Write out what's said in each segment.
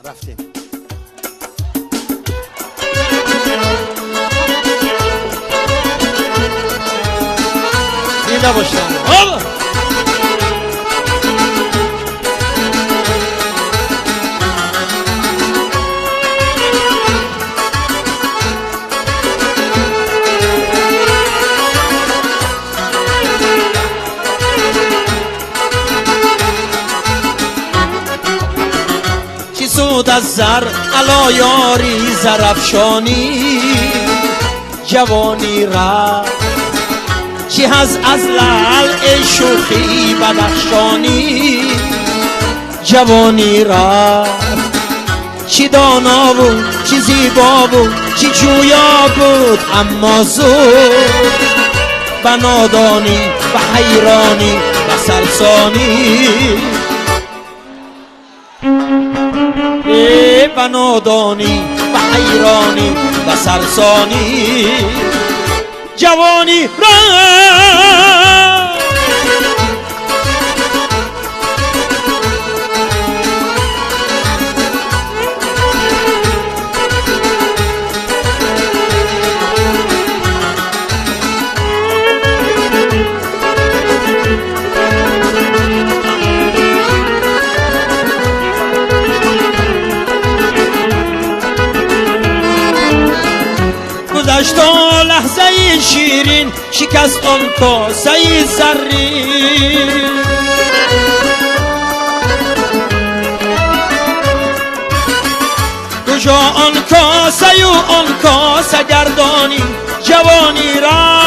Рафтем. Зинда бошед. سود از زر علا یاری زرفشانی جوانی را چی هز از لعل ای شوخی بدخشانی جوانی را چی دانا بود چی زیبا بود چی جویا بود اما زود به نادانی و حیرانی و سرسانی به نادانی و حیرانی و سرسانی جوانی را گذشت لحظه شیرین شکست آن کاسه زرین کجا آن کاسه و آن کاسه گردانی جوانی را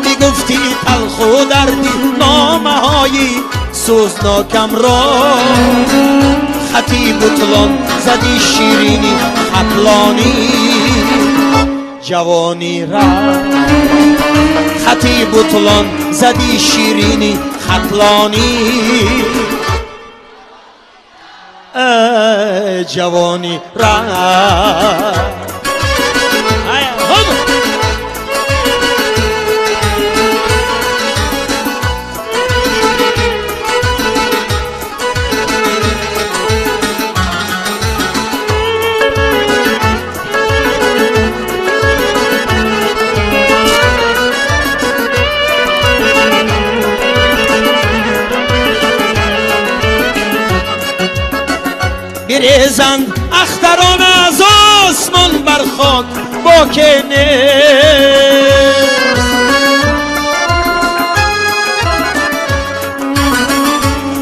میگفتی تلخ و دردی نامه های سوزناکم را خطی بطلان زدی شیرینی خطلانی جوانی را خطی بطلان زدی شیرینی خطلانی ای جوانی را بریزند اختران از آسمان بر خاک با که نیست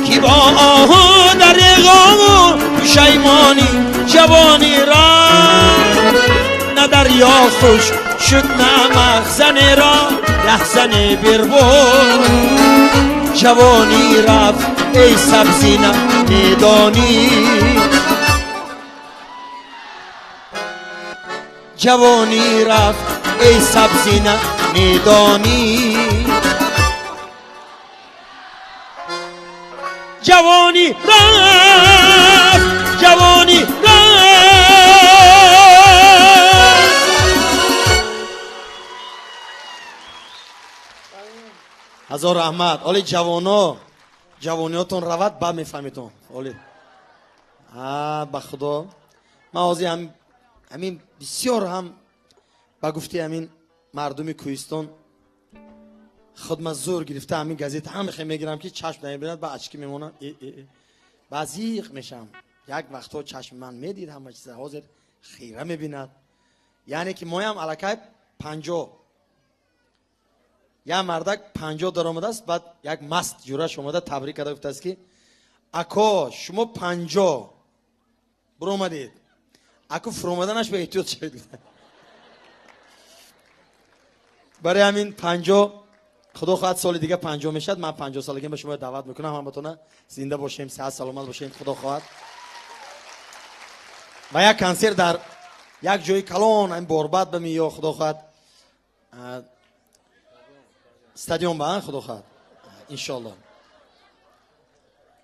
کی با آهو در غم و پشیمانی جوانی را نه دریا خوش شد نه مخزن را رهزن بربود جوانی رفت ای سبزینه میدانی جوانی رفت ای سبزینه میدانی جوانی رفت جوانی رفت. هزار رحمت. оли ҷавоно ҷавониётон равад баъд мефаҳмитон. Оли ба худо ман ҳозир ҳамин бисёр ҳам ба гуфти ҳамин мардуми кӯҳистон худма зӯр гирифта ҳамин газета ҳам мегирам ки чашм намебинад ба очки мемонам ба зиқ мешам. Як вақтҳо чашми ман медид ҳама чиза, ҳозир хира мебинад. Яъне ки моям аллакай 50 як мардак 50 даромадааст, баъд як маст ҷураш омада табрик карда гуфтааст ки ако шумо 50 буромадед, ако фуромаданаш ба эҳтиёт шавед. Барои ҳамин 50 худо хоҳад соли дига 50 мешавад. Ман 50 солагиам ба шумо даъват мекунам, ҳаматона зинда бошем, сиҳат саломат бошем, худо хоҳад. Ва як консерт дар як ҷои калон ҳамин борбад ба миё худо хоҳад стадион ба худо хоҳад иншоалло.